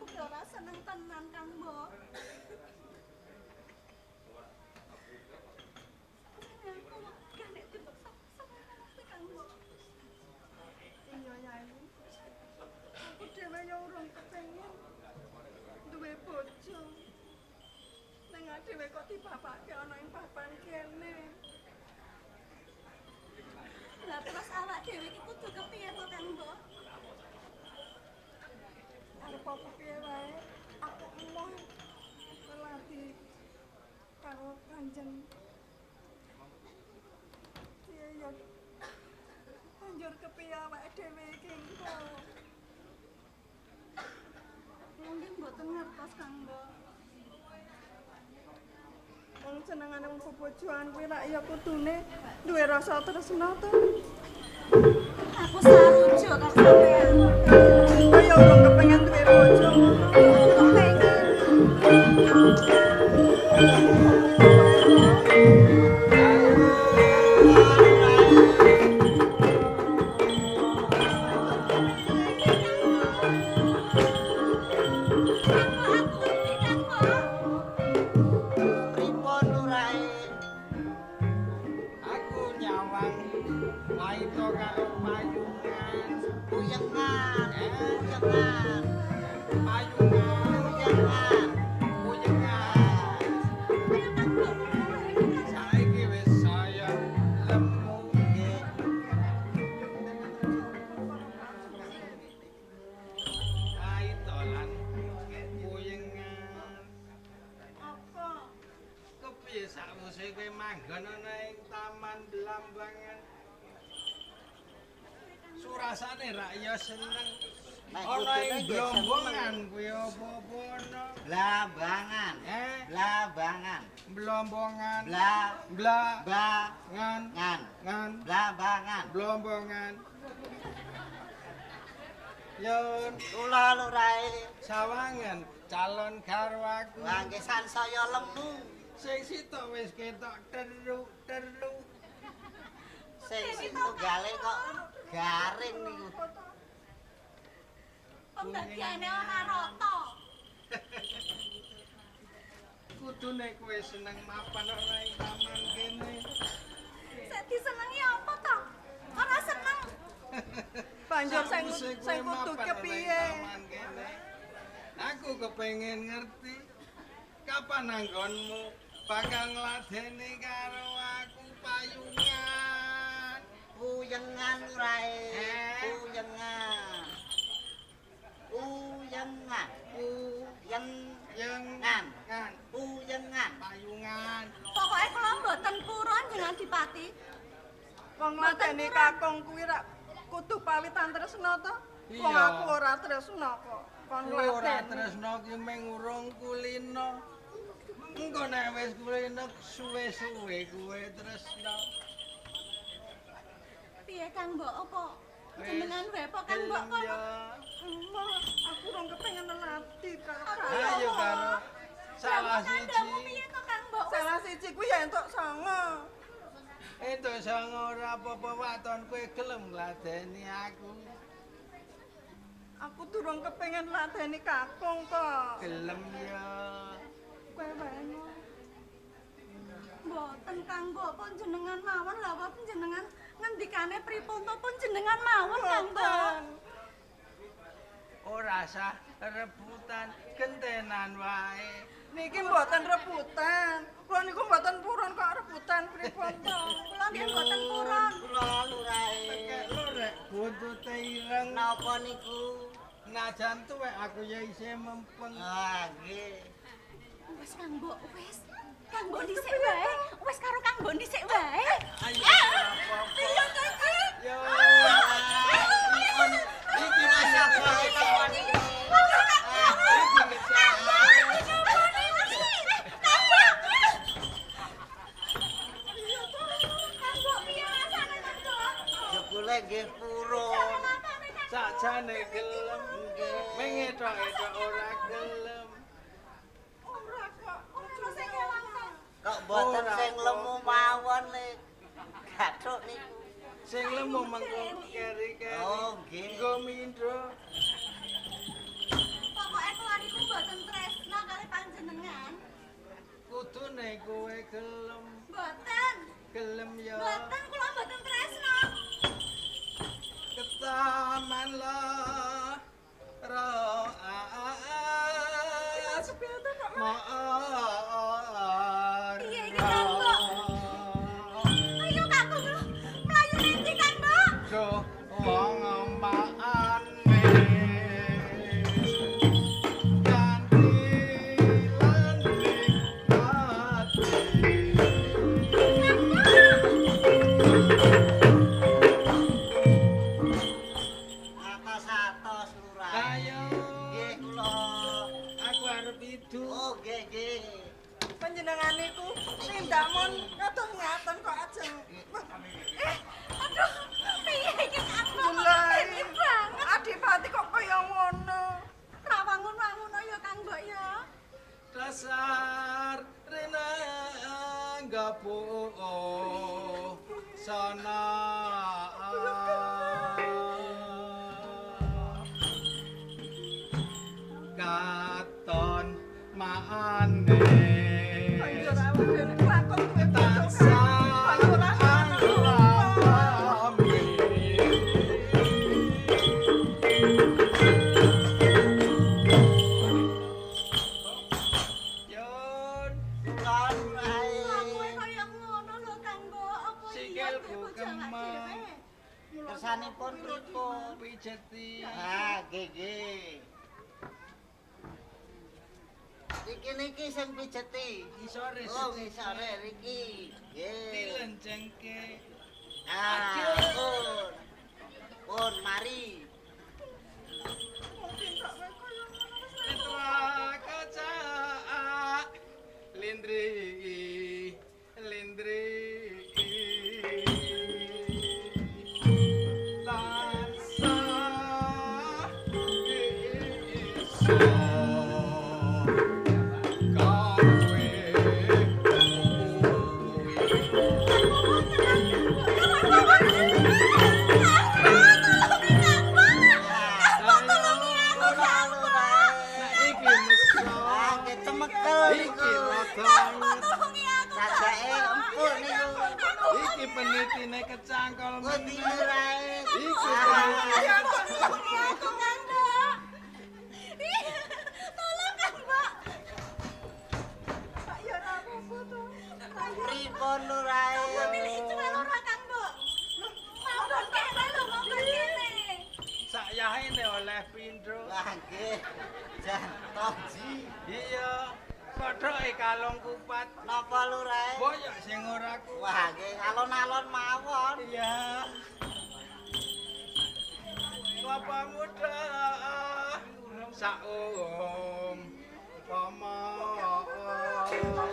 Aku ki ora seneng tenan, Kang Mbok. Aku gak nek dipaksa-paksa Kang Mbok. Iya, Yai. Aku dhewe ya urung kepengin duwe bojo. Ning dhewe kok dibapake ana ing papan kene. Lah terus awak dhewe iki kudu kepiye to, Kang Mbok? Arep apa piye wae, aku emoh welati karo Kanjeng. Piye ya? Banjur kepiye awake dhewe iki engko? Mungkin mboten ngertos, Kang Mbok. Wong senengane wong bebojoan kuwi rak ya kudune duwe rasa tresna to. Aku sarujuk karo sampean. Kaya urung kepengen duwe bojo ngono. Kepengin. Pripun lurahe? Aku nyawang waito karo payungan. Puyengan, puyengan, Payungan, puyengan. puyengan. Saiki wis saya lemu. Nggih. Waito lan puyengan. Apa? Kepiye sakwise kowe manggon ana ing Taman Blambangan? Surasane rak ya seneng. Nek Ana kudune ing nggih seneng. Blombongan kuwi apa-apa ana. Blambangan. Eh, Blambangan. Blombongan. Bla Bla ba ngan ngan. ngan Blambangan. Blombongan. Yon Kula lurahe. sawangan calon garwaku. Wah nggih sansaya lemu. Sing sitok wis ketok teruk-teruk. Sing setunggale kok garing niku. Pembagiane ora rata. Kudune kowe seneng mapan ora ing taman kene. Sik disenengi apa to? Ora seneng. Banjur sing Sakwise kowe sing kudu mapan ana ing kepiye? taman kene. Aku kepengin ngerti kapan anggonmu bakal ngladeni karo aku payungan. Puyengan lurahe. Eh? Puyengan. Puyengan. Puyeng Puyengan. ngan Puyengan. payungan. Pokoke kula mboten purun jenengan dipati. Wong ngladeni kakung kuwi rak kudu pawitan tresna to. Wong Iya. aku ora tresna kok. Kon Kowe ora ngladeni. tresna ki mung urung kulino. Engko nek wis kulino suwe-suwe kowe tresna. Piye Kang Mbok apa Wis, jenengan wae apa Kang Mbok gelem kono? ya. Emoh, aku urung kepengen nelati karo Ayo karo salah Kandamu siji. piye to Kang Mbok? Wis Salah siji kuwi ya entuk songo. Entuk songo ora apa-apa waton kowe gelem ngladeni aku. Aku durung kepengen ladeni kakung kok. Gelem ya. Kowe wae ngono. mboten Kang Mbok pun jenengan mawon lha apa jenengan ngendikane pripun to pun jenengan mawon Kang Mbok. Boten. Ora sah rebutan gentenan wae. Niki mboten rebutan. Kula niku mboten purun kok rebutan pripun to. Kula nggih mboten purun. Kula lurahe. Tekek lho rek buntute ireng. Napa niku? Najan tuwek aku ya isih mempeng. Ah nggih. Wis Kang Mbok wis. Kang Mbok dhisik wae. Wis karo Kang Mbok dhisik wae. Ayo ora apa-apa. Iya to iki. Yo. Iki Napa niku? Jebule nggih purun. Sakjane gelem. Nggih. Mengetok-etok ora gelem. Ora kok. Kok mboten Ora sing lemu apa-apa. mawon le. Gathuk niku. Sing lemu mengko keri-keri. Oh, nggih. Nggo mindro. Pokoke kula gelem ya. Mboten kula mboten tresno. Ketaman lah roas maar. Iya, iki Kang Mbok. Ayo Kakung lho, mlayu endi Kang Mbok? Do wong manis ganti lan nikmati. Atos-atos lurah. Ayo, Nggih kula. aku arep idu. Oh nggih nggih. Panjenengan niku tindak mon kados ngaten kok ajeng. Eh, aduh, piye iki Kang Mbok? Kok Mulai. medeni banget. Adipati kok kaya ngono. Ra wangun-wangun ya Kang Mbok ya. Dasar rena gapo sana. Katon manis Banjur awake dhewe kelakon duwe bojo kae. tansah Banjur anak-anak. alami. Yun, Kula lurah. Lakuke kaya ngono lho Kang Mbok. Apa iya Sikilku duwe bojo awak kemeng. dhewe? Kersanipun pripun? Pijeti. Ah nggih nggih. Iki niki sing pijeti. Ngisore Oh sithik. ngisore niki. Nggih. Dilencengke. Ah, pun. Pun mari. Netra kecak lindri lindri tansah iso kawe. Nah, iki mesra. Ah, nggih cemekel Iki niku. rada Sajake empuk niku. iki penitine kecangkol Pundi meneh. lurahe? Iki Ya ora apa-apa to. Pripun lurahe? Sak yahene oleh pindho. Wah nggih. Jan toji. Iya, kodhoke kalung kupat. Napa lurahe? Boyok sing ora kuat. Wah nggih alon-alon mawon. Iya. Kelapa muda saum pama. Pripun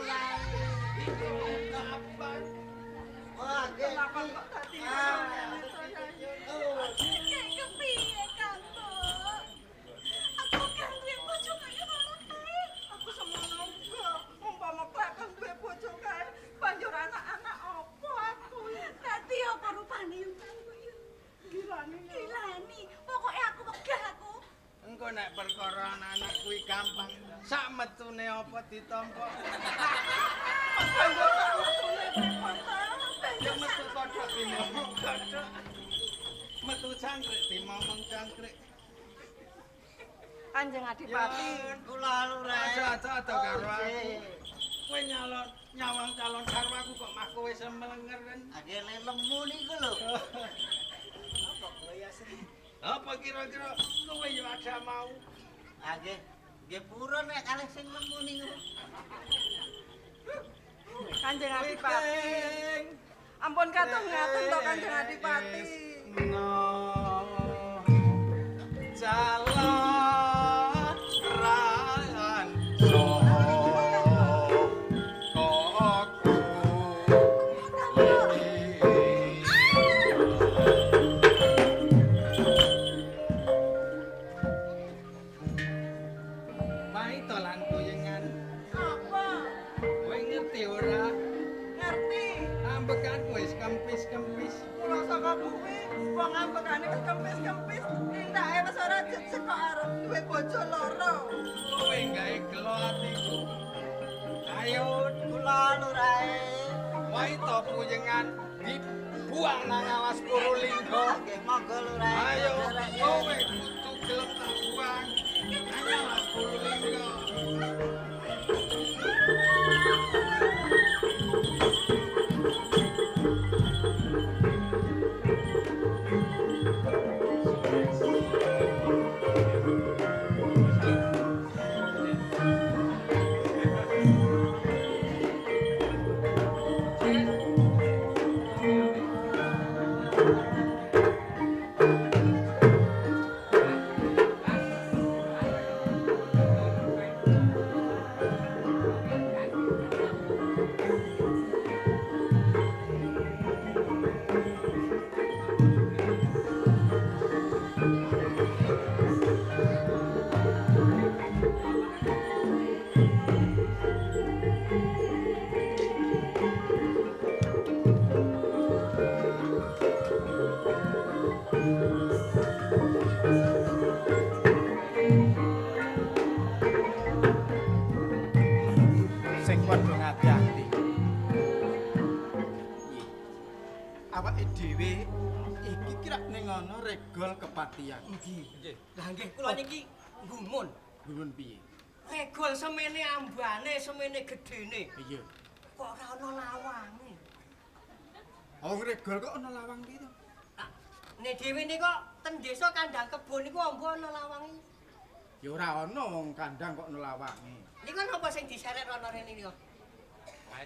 lurahe? Wah nggih. Kelakon kok dadi Ah. ngene to ya. Aku semono uga umpama kelakon duwe bojo kae banjur anak-anak apa aku Dadi apa rupane yo Kang Mbok yo? gilani. Gilani, pokoke aku wegah aku. Engko nek perkara anak-anak kuwi gampang. Sak metune apa ditampa. Banjur sak metune pripun to? Ya metu kodhok dimomong kodhok. Metu cangkrik dimomong cangkrik. Kanjeng Adipati. Kula lurahe. Aja aja aja karo Oh, aku. nggih. Kowe nyalon nyawang calon karo aku kok mah kowe semelenger kan. Nggih lemu niku lho. Apa kira-kira kowe yo ada mau? Ah nggih. Nggih purun nek kalih sing lemu niku. Kanjeng Adipati. Witing. Ampun katon ngaten to Kanjeng Adipati. No. Jalan so koku. Pahit lan kuyengan. Wong ambekane wis kempis-kempis, tindake wis ora jejeg kok arep duwe bojo loro. Kowe gawe gelo atiku. Ayo kula lurae. Wae to puyengan dibuang nang alas Purulingga. Nggih monggo lurae. Ayo kowe kudu gelem tak buang nang alas Purulingga. Sing padha ngati-ati. Awake dhewe iki kira ning ana regol kepatihan. Nggih. Lah nggih kula niki gumun. Gumun piye? Regol semene ambane, semene gedene. Iya. Kok ora ana lawange? Wong regol kok ana lawang piye to? Nek dhewe nika ten desa kandang kebon niku amba ana lawange. Ya ora ana wong kandang kok ana lawange. Niku napa sing diseret ana rene niku?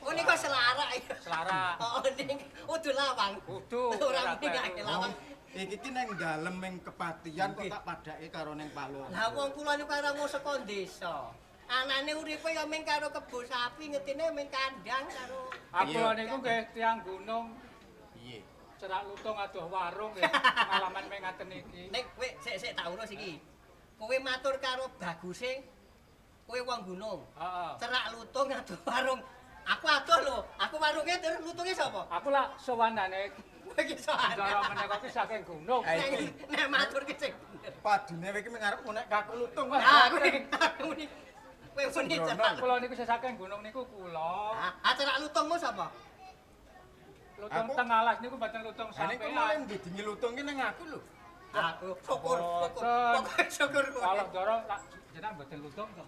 Oh niku selarak ya. Selarak. Oh ning udu lawang. Udu ora muni lawang. Iki ki nang dalem ing kepatihan kok tak padhake karo ning Palung. Lah wong kula niku karo saka desa. Anane uripe ya ming karo kebo sapi, ngetine ming kandang karo. Kula niku nggih tiyang gunung. Piye? Cerak lutung adoh warung nggih pengalaman ming ngaten iki. Nek kowe sik-sik tak urus iki. Kowe matur karo baguse kowe wong gunung. Heeh. Cerak lutung adoh warung. Aku adoh lho, aku warunge terus lutunge sapa? Aku lak sowanane. Kowe iki sowan. Cara menika ki saking gunung. Nek matur ki sing bener. Padune kowe iki ngarep nek kaku lutung. Ah, kowe muni. Kowe muni cerak. Kula niku saking gunung niku kula. Ah, cerak lutungmu sapa? Lutung teng alas niku mboten lutung sampean. Niku malah ndidingi lutung ki ning aku lho. Aku syukur, syukur. Pokoke syukur kowe. Kalau ndoro lak jenengan mboten lutung to.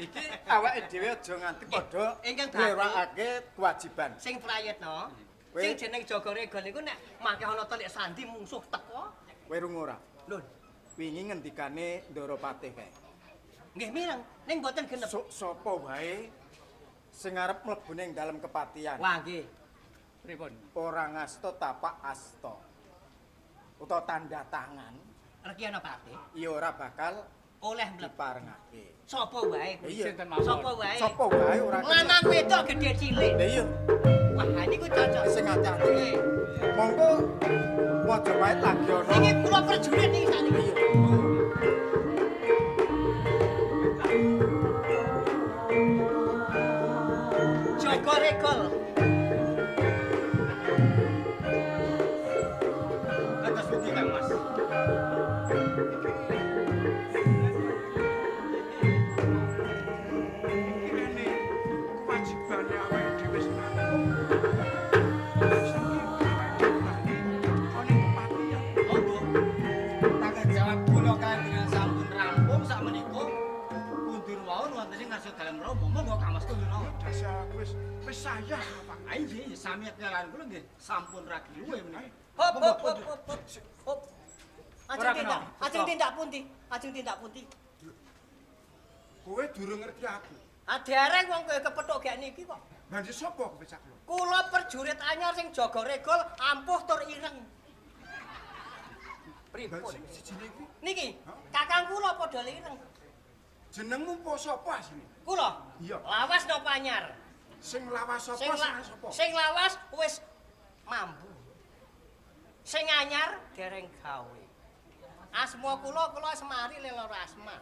Iki awake dhewe aja nganti padha nglewakake kewajiban. Sing prayitna, sing jeneng jaga regol niku nek mangke ana telik sandi mungsuh teko. Kowe rungu ora? Lho, wingi ngendikane Ndara Patih kae. Nggih mireng, ning mboten genep. Sok sapa wae sing arep mlebu ning dalem kepatihan. Wah nggih. Pripun? Ora ngasta tapak asta. Utawa tanda tangan. Reki ana Patih? Ya ora bakal oleh mlebu diparengake. Sapa wae? Sapa wae? Sapa wae ora. Lanang wedok gedhe cilik. Lha iya. Wah, niku cocok. Sing ati-ati. Monggo Majapahit lagi ana. Niki kula prajurit niki sakniki. Iya. Jaga regol. Kados pundi Kang Mas? Kirene kewajibane awake dhewe wis rampung. Saiki awake dhewe bali ana kepatihan. Monggo. Tanggung jawab kula kaliyan sampun rampung sak menika. Kundur wau wonten ing ngarsa dalem Rama. Monggo Kang Mas kundur mawon. Dasar aku wis wis sayah apa. Ah nggih, sami kelan kula nggih sampun ragi luwe menika. Hop hop hop hop hop. Ora kena. Ajeng tindak pundi? Ajeng tindak pundi? Kowe durung ngerti aku. Ah dereng wong kowe kepethuk gek niki kok. Banjur sapa kowe cak lho? Kula prajurit anyar sing jaga regol ampuh tur ireng. Pripun? Sijine iki Niki, kakang kula padha ireng. jenengmu po sapa asline? Kula? Iya. Lawas napa anyar? Sing lawas sapa sing sapa? Sing lawas wis mambu. Sing anyar dereng gawe. Asma kula kula Semari Leloro Asma.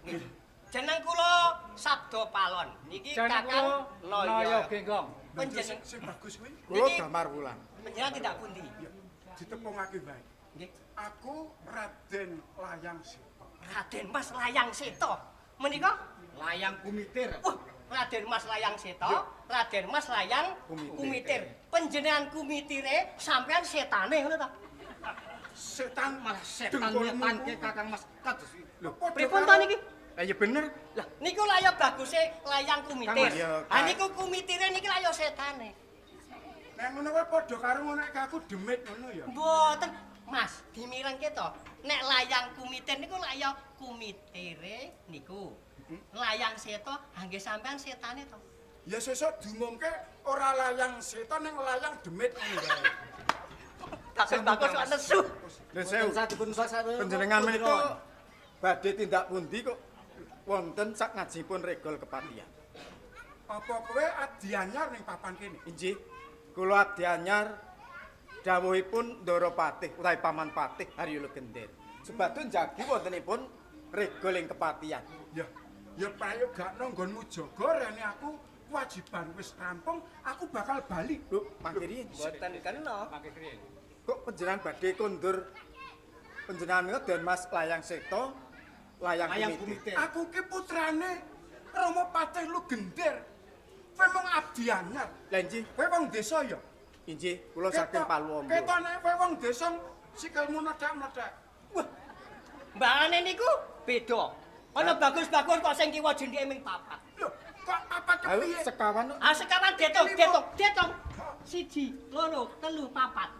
Nggih. Jeneng kula Sabda Palon. Niki Jeneng kakang kula Naya Naya Genggong. Panjeneng sing bagus kuwi. Kula Damar Wulan. Panjenengan tindak pundi? Ya, ditepungake wae. Nggih. Aku Raden Layang Seta. Raden Mas Layang Seta. Menika Layang Kumitir. Wah, Raden Mas Layang Seta, Raden Mas Layang Kumitir. Panjenengan kumitire sampean setane ngono ta? Setan Malah setan dengkulmu nyetanke kuwi. Kakang Mas kados. Lho, padha Pripun to karo- niki? Lah ya bener. Lah niku lak ya baguse layang kumitir. Kang Mas, ya, Ah niku kumitire niki lak ya setane. Nek ngono kuwi padha karo nek aku demit ngono ya. Mboten, Mas, dimirengke to. Nek layang kumitir niku lak ya kumitire niku. Layang seta, angge sampean setane to. Ya sesuk diumumke ora layang setan ning layang demit ngono wae. Bagus-bagus kok nesu. Lho sewu. Panjenengan menika badhe tindak pundi kok wonten sak ngajipun regol kepatihan. Apa kowe adi anyar ning papan kene? Inggih, kula abdi anyar dawuhipun Ndara Patih utawi Paman Patih Haryo Legender. Sebab njagi wontenipun regol ing kepatihan. Ya, ya prayogakno nggonmu jaga rene aku kewajiban wis rampung, aku bakal bali. Lho, mangke riyin. Mboten kena. Mangke riyin. Kok panjenengan badhe kondur panjenengan menika Den Mas Layang Seta, Layang Layang Kumitir. Kumitir. Aku ki putrane Rama Patih Lugender. Kowe mung abdi anyar. Lah inggih, Kowe wong desa ya? inggih, kula saking Paluombo. Ketok nek kowe wong desa sikilmu mlethek-mlethek. Wah. Mbakane niku beda. Ana bagus-bagus kok sing kiwa jendheke ming papat. Lho, kok papat Ayo kepiye? sekawan kok. Ah sekawan detung, Lima. detung, detung. 1, 2, 3, 4.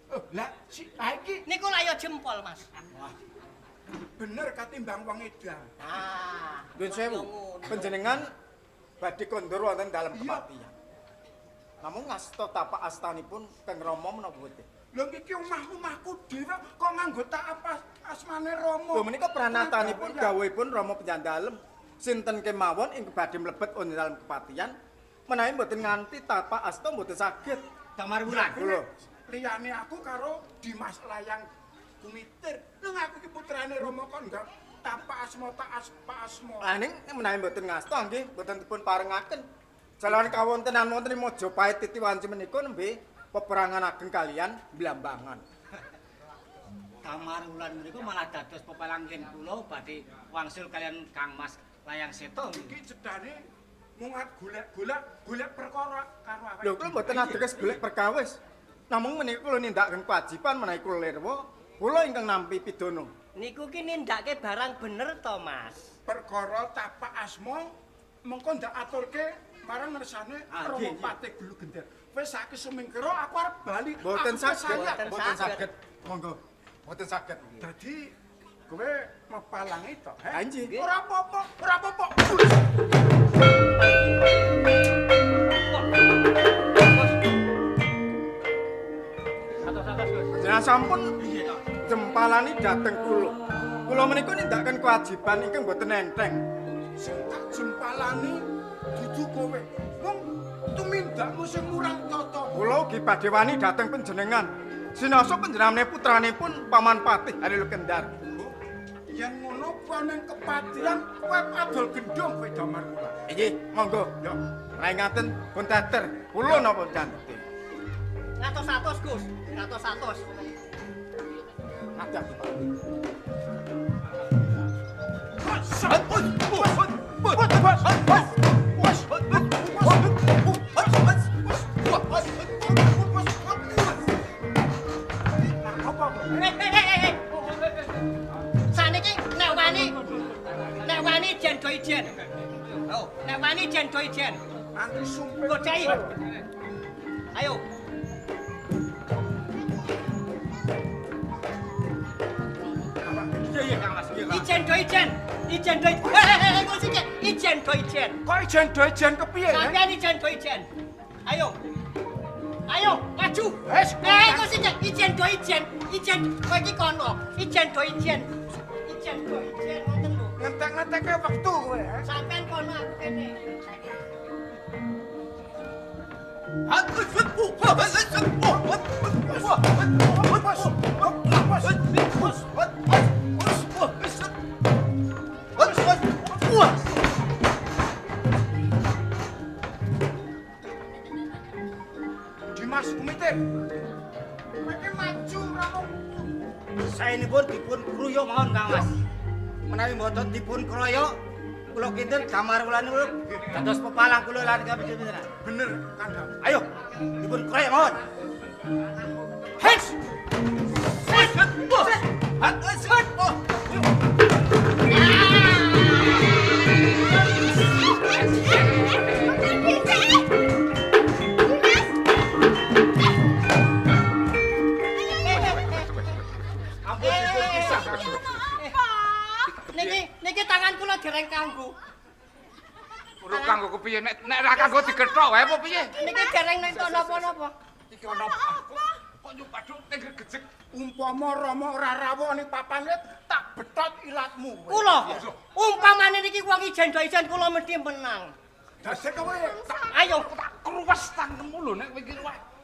Oh, lah si ah, iki Niku lak ya jempol, Mas. bener katimbang wong edan. Ah. Nuwun sewu. Panjenengan badhe kondur wonten dalem kepatihan. Namung ngasta tapak astanipun Kang Rama menapa mboten? Lho iki omah-omahku dhewe kok nganggo tak apa asmane Rama. Lho menika pranatanipun dawuhipun Rama Penjandalem sinten kemawon ing badhe mlebet wonten dalem kepatihan menawi mboten nganti tapak asta mboten saged. Damar Wulan. Kula liyane aku karo Dimas Layang Kumitir. Lho aku iki putrane Rama kok enggak tapak asma tak aspa asma. Lah ning menawi mboten ngasta nggih mboten dipun parengaken. Jalan kawontenan wonten ing Majapahit titiwanci menika nembe peperangan ageng kalian Blambangan. Damar Wulan menika malah dados pepalanggih kula badhe wangsul kalian Kang Mas Layang Seta. Iki cedane mung arep golek-golek golek perkara karo awake. Lho kula mboten ateges golek perkawis. Namung menika kula nindakaken kewajiban menawi kula lirwa, kula ingkang nampi pidana. Niku ki nindakake barang bener to, Mas. Perkara tapak asma mengko ndak aturke marang ngersane Ah, Rama nggih, nggih. Patih Gulu Gender. Wis saiki sumingkira aku arep bali. Mboten Aku saged, kesayang. mboten saged. Monggo. Mboten saged. Dadi kowe mepalangi to, he? Ha, nggih. Ora apa-apa, ora apa-apa. Atos-atos, Gus. Panjenengan sampun jempalani dhateng kula. Kula menika nindakaken kewajiban ingkang mboten enteng. Sing tak jempalani dudu kowe. Mung tumindakmu sing murang tata. Kula ugi badhe wani dhateng panjenengan. Sinasa panjenengane putranipun Paman Patih Haryo Kendar. Yen ngono kowe ning kepatihan kowe adol gendhong kowe Damar Wulan. Inggih, monggo. Ya, Rai ngaten pun teter. Kula napa cantik. Ngatos-atos, Gus. Ngatos-atos. Hati-hati, Pak. Eh, eh, eh, eh. Saniki nek wani nek wani jen do ijen. Oh, nek wani jen do ijen. Anti sumpit. Gocahi. Ayo. Iya iya Kang Mas. Iya Kang. Ijen do ijen. Ijen do ijen. Eh, eh, eh, kok sithik. Ijen do ijen. Kok ijen do ijen kepiye? he? Sampeyan ijen do ijen. Ayo. Ayo, maju. Wes, Eh, kok sithik. Ijen do ijen. Ijen kowe iki kono. Ijen do ijen. Ijen do ijen ngoten lho. Ngentek-ngentekke wektu kowe, he? Sampeyan kono aku kene. Dimas Kumitir. Kowe iki maju ora. Saenipun dipun kruyuk mawon Kang Mas. Menawi mboten dipun kroyok, kula kinten Damar Wulan niku dados pepalang kula lan kami pinten. Bener, Kandang. Ayo, dipun kroyok mawon. Hens. Ampun dipun pisah. Niki tangan kula dereng kanggo. Ora kanggo kepiye nek ora kanggo digethok wae apa piye? Niki dereng entuk napa-napa. Iki ana apa? Kok nyupaduk ning gejek. Umpama Rama ora rawuh ning papan wit, tak betot ilatmu. Kula umpamane niki wong ijen-ijen kula mesti menang. Dasar kowe. Ayo tak kruwes tangkemmu lho nek kowe iki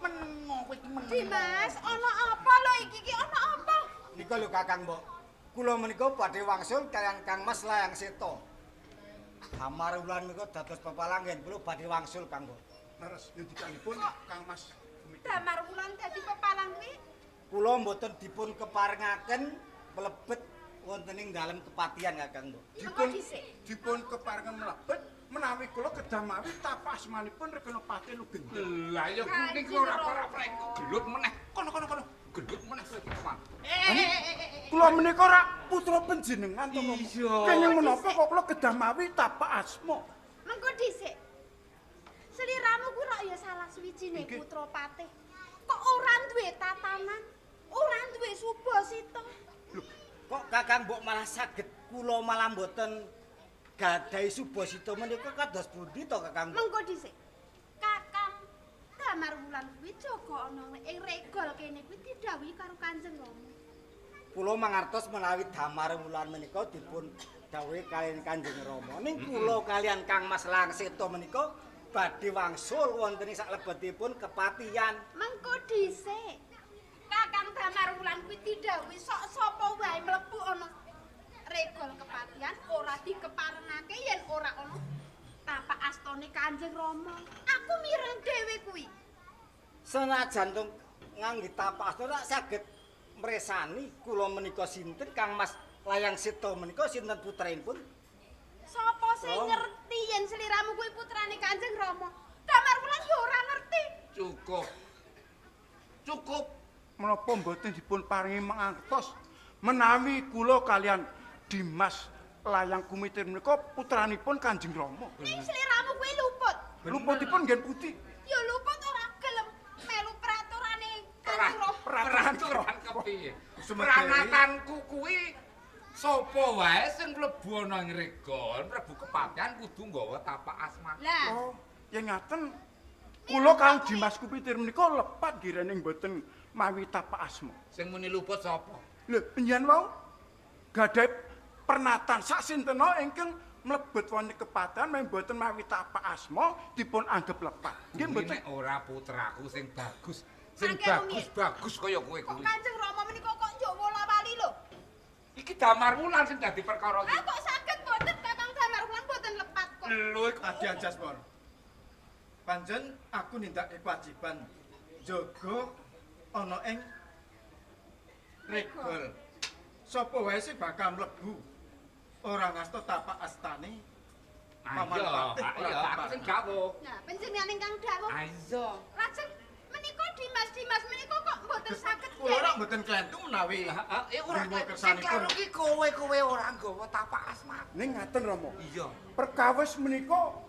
meneng kowe iki meneng. Dimas, ana apa lho iki iki ana apa? Nika lho Kakang Mbok. Kula menika badhe wangsul kaliyan Kang Mas Layang Seta. Damar Wulan menika dados pepalang ngen kula badhe wangsul Kang Mbok. Leres ngendikanipun Kang Mas. Damar Wulan dadi pepalang kuwi? Kula mboten dipun keparengaken mlebet wonten ing dalem kepatihan Kakang Mbok. Dipun keparengan mlebet menawi kula kedah mawi tapak asmanipun Regana Patih Lugender. Lah ya kuwi ora ora gelut meneh. Kono kono kono. Gelut meneh kowe iki. Kula menika ora putra panjenengan to kok. Kenging menapa kok kula kedah mawi tapak asma? Mengko dhisik. Seliramu kuwi rok ya salah suwijine putra patih. Kok ora duwe tatanan, ora duwe subasita. Lho, kok Kakang Mbok malah saged kula malah mboten gadhahi subasita menika kados pundi to Kakang Mbok? Mengko dhisik. Kakang Damar Wulan kuwi jaga ana ing regol kene kuwi didhawuhi karo Kanjeng Rama. Kula mangertos menawi Damar Wulan menika dipun dawuhi kaliyan Kanjeng Rama. Ning kula kaliyan Kang Mas Layang Seta menika badhe wangsul wonten ing saklebetipun kepatihan. Mengko dhisik. Kakang Damar Wulan kuwi didhawuhi sok sapa wae mlebu ana regol kepatihan ora dikeparengake yen ora ana tapak astane Kanjeng Rama. Aku mireng dhewe kuwi. Senajan to ngangge tapak asta ora saged mresani kula menika sinten Kang Mas Layang Seta menika sinten putranipun? Sapa sing ngerti yen sliramu kuwi putrane Kanjeng Rama? Damar Wulan ya ora ngerti. Cukup. Cukup. Menapa mboten dipun paringi mangertos menawi kula kaliyan Dimas Layang Kumitir menika putranipun Kanjeng Rama. Ning sliramu kuwi luput. Luputipun nggen pundi? Ya luput ora gelem melu peraturane Kanjeng Rama. Peraturan kepiye? Pranatanku kuwi sapa wae sing mlebu ana ing regol, mlebu kepatihan kudu nggawa tapak asma. Lah, oh, yen ngaten kula kang Dimas Kumitir menika lepat girene mboten mawi tapak asma. Sing muni luput sapa? Lho, panjenengan wau gadhahi pernatan sak sintena ingkang mlebet wonten kepatihan menawi mboten mawi tapak asma dipun anggep lepat. Nggih mboten. Nek ora putraku sing bagus, sing bagus-bagus kaya kowe kuwi. Kok Kanjeng Rama menika kok njuk wola-wali lho? Iki Damar Wulan sing dadi perkara iki. Lah kok saged mboten Kakang Damar Wulan mboten lepat kok. Lho iku Adi Anjasmara. Pancen aku nindakake kewajiban jaga ana ing regol. Sapa wae sing bakal mlebu ora ngasta tapak astane Paman Patih. Ayo, aku sing dawuh. Nah, panjenengan ingkang dawuh. Ayo. Lajeng menika Dimas-Dimas menika kok mboten saged. Kula ora mboten klentu menawi. Heeh, ora kersanipun. Iki kowe-kowe ora nggawa tapak asma. Ning ngaten Rama. Iya. Perkawis menika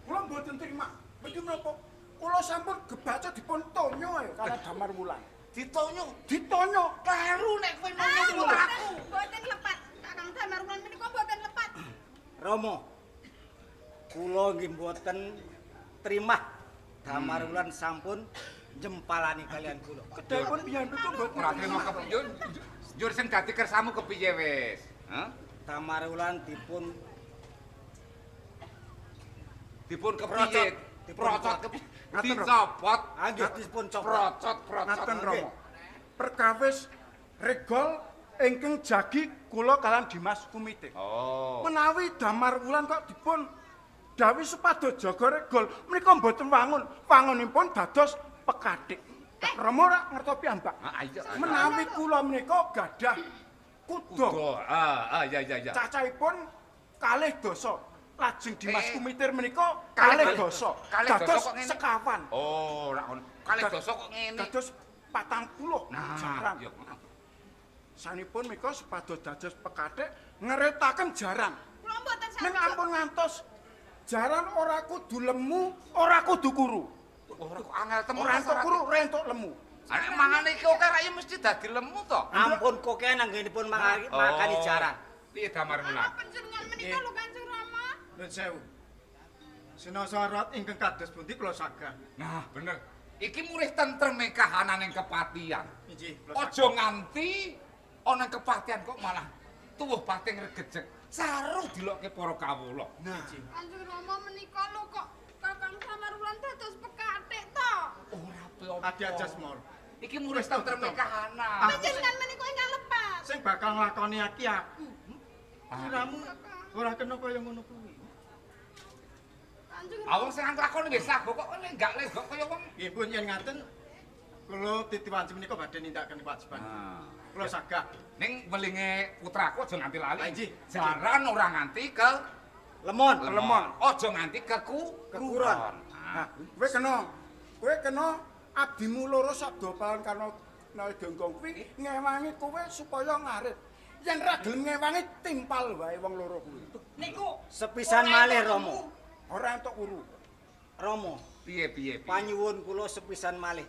kula mboten terima. Mergi menapa? Kula sampun gebaca dipun tonyo ae karo Damar Wulan. Ditonyo, ditonyo. Kleru nek kowe nonyo putraku. Mboten lepat. Kakang Damar Wulan menika mboten lepat. Rama, kula nggih mboten trimah Damar Wulan sampun jempalani kalian kula. Kedahipun piyambak mboten ora trima kepiye. Njur sing dadi kersamu kepiye wis? Hah? Damar Wulan dipun kepiye? Diprocot kepiye? Dicopot. Ah nggih dipun copot. Procot, procot. Ngaten Rama. Perkawis regol ingkang jagi kula kalian Dimas Kumitir. Oh. Menawi Damar Wulan kok dipun dawuhi supados jaga regol menika mboten wangun, wangunipun dados pekathik. Rama ora ngertos piyambak. Ah, iya. Menawi kula menika gadah kuda. Ah, ah, ya ya ya. Cacahipun kalih dasa. Lajeng Dimas Kumitir menika kalih dasa. Dados sekawan. Oh, ora ngono. Kalih dasa kok ngene. Dados 40 jaran. Iya. Sanipun menika supados dados pekathik ngeretaken jaran. Kula mboten saged. Ning ampun ngantos jaran ora kudu lemu, ora kudu kuru. Ora kok angel temen. Ora entuk kuru, ora entuk lemu. Arek mangane iki oke ra ya mesti dadi lemu to. Ampun kokean anggenipun makani jaran. Piye Damar Wulan? Panjenengan menika lho Kanjeng Rama. Nuwun sewu. Sinasa rat ingkang kados pundi kula sagah. Nah, bener. Iki murih tentreme kahanan ing kepatihan. Inggih, aja nganti ana kepatihan kok malah tuwuh pating regejek. Saruh dilokke para kawula. Nah, Kanjeng Rama menika lho kok Kakang Damar Wulan dados pekathik to. Ora apa-apa. Adi Anjasmara. Iki murih tentreme kahanan. Panjenengan menika ingkang lepas. Sing bakal nglakoni iki aku. Siramu ora kena kaya ngono kuwi. Awong sing nglakoni nggih sago kok nek enggak legok kaya wong. Nggih pun yen ngaten kula titiwanci menika badhe nindakaken kewajiban. Kula sagah. Ning welinge putraku aja nganti lali. Jaran ora nganti ke lemon, lemon. Aja nganti kekuron. Nah, kowe kena abdimu loro sabda palan karena Genggong kuwi ngewangi kowe supaya ngarit. Yen ra gelem ngewangi timpal wae wong loro kuwi. Niku sepisan malih Rama. Ora entuk kuru. Rama, piye piye? Panyuwun kula sepisan malih.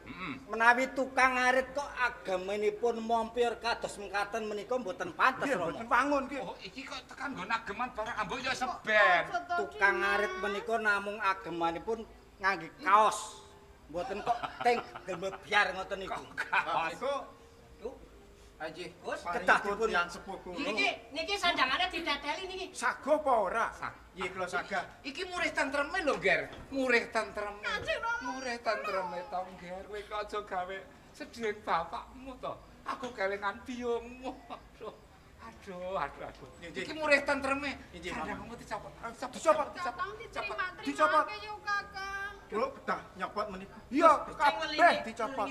Menawi tukang ngarit kok agemanipun mompir kados mekaten menika mboten pantes Rama. Mboten wangun ki. Oh, iki kok tekan nggon ageman barang ambo ya seben. Tukang ngarit menika namung agemanipun ngangge kaos. Mboten kok teng gemebyar ngoten niku. Kaos niku Anjih, kedah dipun yang sepuh kula. Niki niki sandangane diteteli niki. Sago apa ora? Nggih kula sagah. Iki murih tentreme lho, Ger. Murih tentreme. Murih tentreme to, Ger. Kowe kok aja gawe sedih bapakmu to. Aku kelingan biyungmu. Aduh. Aduh, aduh, aduh. Iki murih tentreme. Sandangmu dicopot. Dicopot, dicopot. Kakang. Kula kedah nyopot menika. Iya, kabeh dicopot.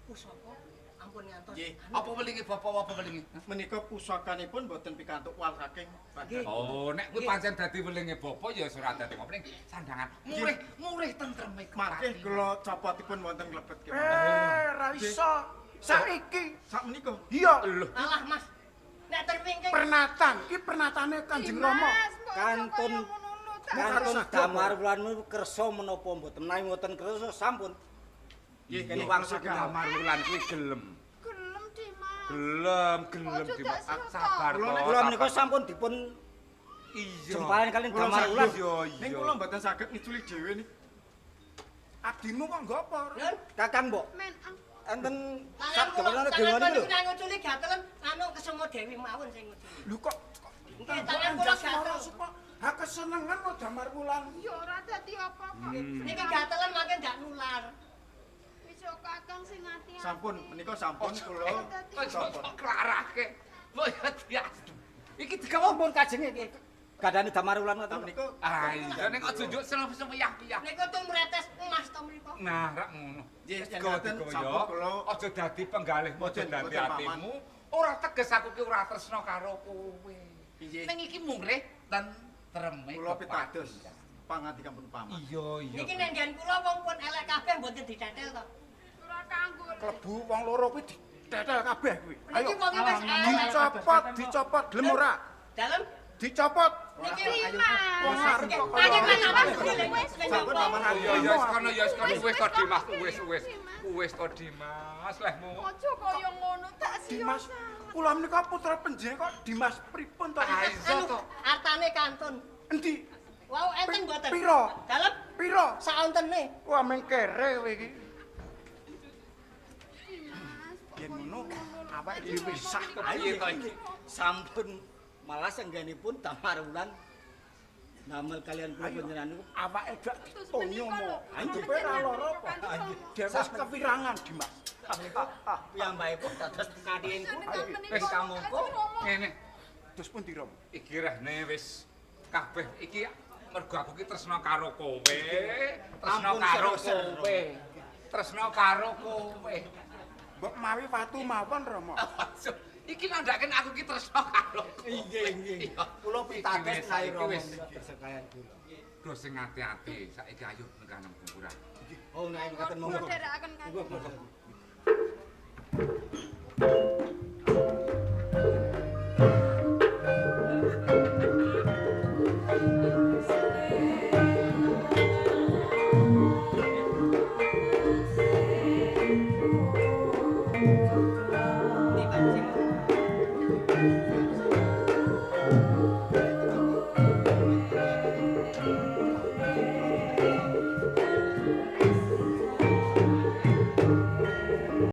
Pusaka ampun ngantos. Apa welinge bapak apa welinge? Menika pusakanipun mboten pikantuk wal saking badan. Oh, nek kuwi pancen dadi welinge bapak ya ora dadi ngopo ning sandangan. Murih, murih tentreme kepati. Mangke kula copotipun wonten mlebet kemawon. Eh, ra iso. Saiki sak menika. Iya. Alah, Mas. Nek terwingking pernatan, iki pernatane Kanjeng Rama. Kantun kantun Damar Wulan kersa menapa mboten? Menawi mboten kersa sampun. Nggih, kene wangsul Damar Wulan kuwi gelem. Gelem, Dimas. Gelem, gelem Dimas. Sabar to. Kula menika sampun dipun iya. Jempalan kaliyan Damar Wulan. Iya, iya. Ning kula mboten saged ngiculi dhewe niki. Abdimu kok nggo apa? Kakang, Mbok. Men enten sabda kula dewane lho. Tangan nguculi gatelen anu Kesumo Dewi mawon sing nguculi. Lho kok nggih tangan kula gatel. Ha kesenengan kok Damar Wulan. Ya ora dadi apa kok. Niki gatelen mangke ndak nular. Wis Kakang sing ati-ati. Sampun menika sampun kula kok klarake. Mbok ya dias. Iki digawa pun kajenge iki. Gadane Damar Wulan ngoten menika. Ah iya nek aja njuk semiyah-piyah. Niku tumretes emas to mriku. Nah, rak ngono. Nggih, ngaten sampun kula aja dadi penggalihmu, aja dadi atimu. Ora teges aku ki ora tresna karo kowe. Ning iki murih tentreme. Kula pitados pangandikanipun paman. Iya, iya. Niki nek nggen kula wong pun elek kabeh mboten ditetel to. Ora kanggo. Klebu wong loro kuwi ditetel kabeh kuwi. Ayo. Niki wong wis elek. Dicopot, dicopot gelem ora? Dalem dicopot. Niki wong arep kok sampun paman. Iya, iya, wis kono ya wis kono wis to Dimas, wis wis. Wis to Dimas, lehmu. Aja kaya ngono tak siyo. Dimas, kula menika putra panjenengan kok Dimas pripun to? Anu, artane kantun. Endi? Wau enten mboten? Piro? Dalem piro? Saontene. Wah meng kere kowe iki. Yen ngono awake dhewe sah kepiye to iki? Sampun malah sengganipun Damar Wulan damel kalian kula panjenengan niku awake gak ditonyo mo. Ayo ora lara apa? Dhewe wis kewirangan Dimas. Piyambakipun dados kadien kula. Wis kamangka ngene. Terus pundi Rom? Iki rehne wis kabeh iki mergo aku ki tresna karo kowe, tresna karo kowe. Tresna karo kowe. Mbok mawi watu mawon Rama. Iki nandhaken aku ki tresna karo kowe. Nggih, nggih. Kula pitados Iki menawi wis, Rama iki wis. menika kersa kaliyan kula. Duh sing ati-ati, saiki ayo nengah nang bungkuran. Oh, nek mekaten monggo. Kula dherekaken Kanjeng. Monggo, monggo. Ndi Pak sing